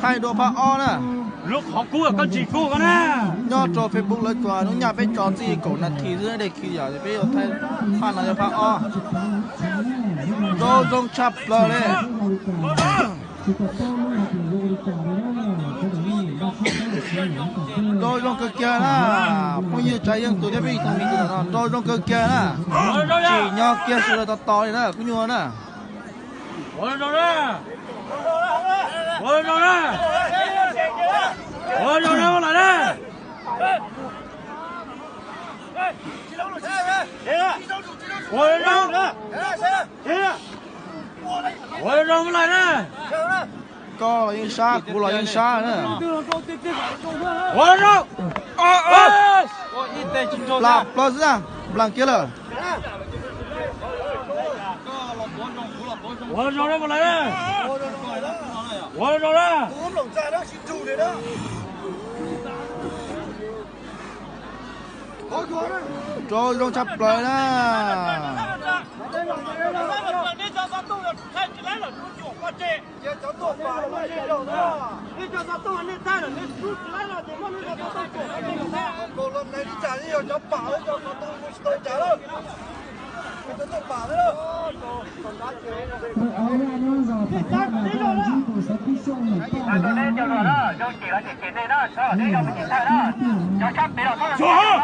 Thaij dua phab ob na. Lub qhov kub koj tsis kub ko na. Nyob rau Facebook lawv tsuas hnub nyoog peb tso txij kaum nas this xwb, dej khi yom, peb yuav thaij phab no yog phab ob. Nrau zoo tshaj plaws li. Nrau zoo kawg kiag na. Phooj ywg Tsav Yeej Tus thiab peb ib tsoom me kwv no nrau zoo kawg kiag na. Tsim nyog kiag sawv daws tos tos li na kuv nyuaj na. Koj los yeej sab, kuv los yeej sab na. Plam plaws xwb na, nplam kiag lawm. Nrau zoo tshaj plaws na.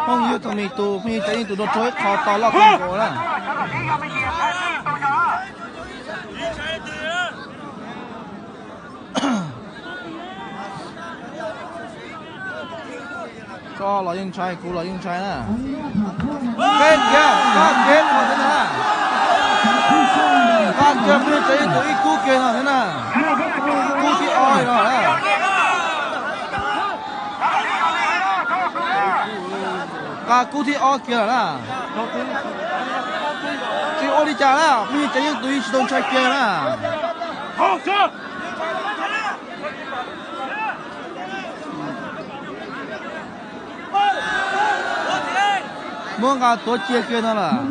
Phooj ywg txom nyem tus, phooj ywg Tsav Yeej Tus nrau rau ib qho tos loj kawg nkaus na. Koj los yeej ntshai, kuv los yeej ntshai na. Peb kiag, koj kiag no thiab na. Koj kiag peb tsev tus ib kub kiag no thiab na. Kub thib ob no na. Koj kub thib ob kiag lawm na. Tsis ua li cas na, peb tsev yeej tus ib tsis tau ntshai kiag na. Muab nqa tuav cia kiag no lawm.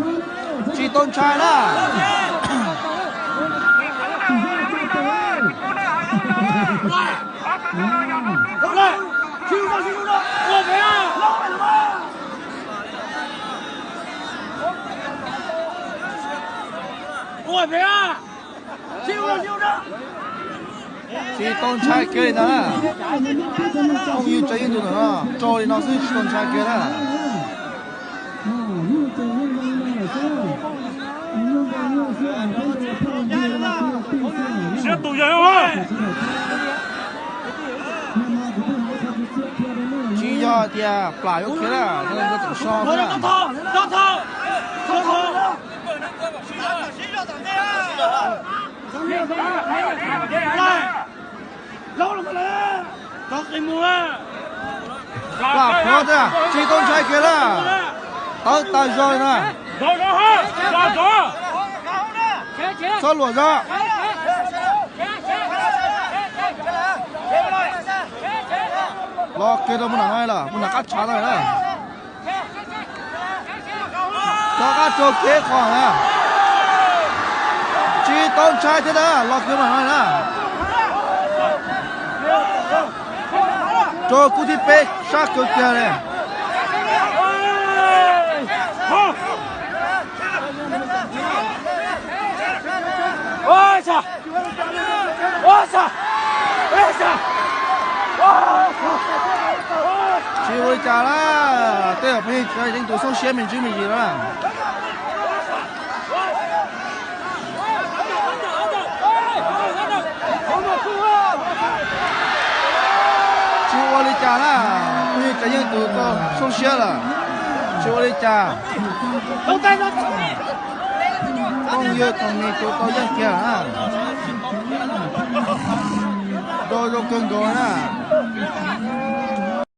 Tsis tau ntshai na. Tsis tau ntshai kiag li ntag na. Phooj ywg Tsav Yeej Tus ntawm no rau li no xwb tsis tau ntshai kiag na. Siab tus yawg. Tsis yog tias plam yuav khiav na, nkawd tseem so xwb na. Plam plhuav tiag, tsis tau ntshai kiag na. Tawv tas zog li na. Txhob luam zog. Los kiag rau mus nram no lawm, mus nram qab tshav no na. Rov qab raug kev qhov na. Tsis tau ntshai thiab na, los kiag mus nram no na. Raug kub thib peb sab kawg kiag li. Tsis ua li cas na, tej zaum pheej yog tus xoob siab me ntsis me ntsis na. Tsis ua li cas na, pheej yog Tsav Yeej tus tau xoob siab lawm. Tsis ua li cas. Phooj ywg txom nyem tus tau yeej kiag na. Nrau zoo kawg nkaus na.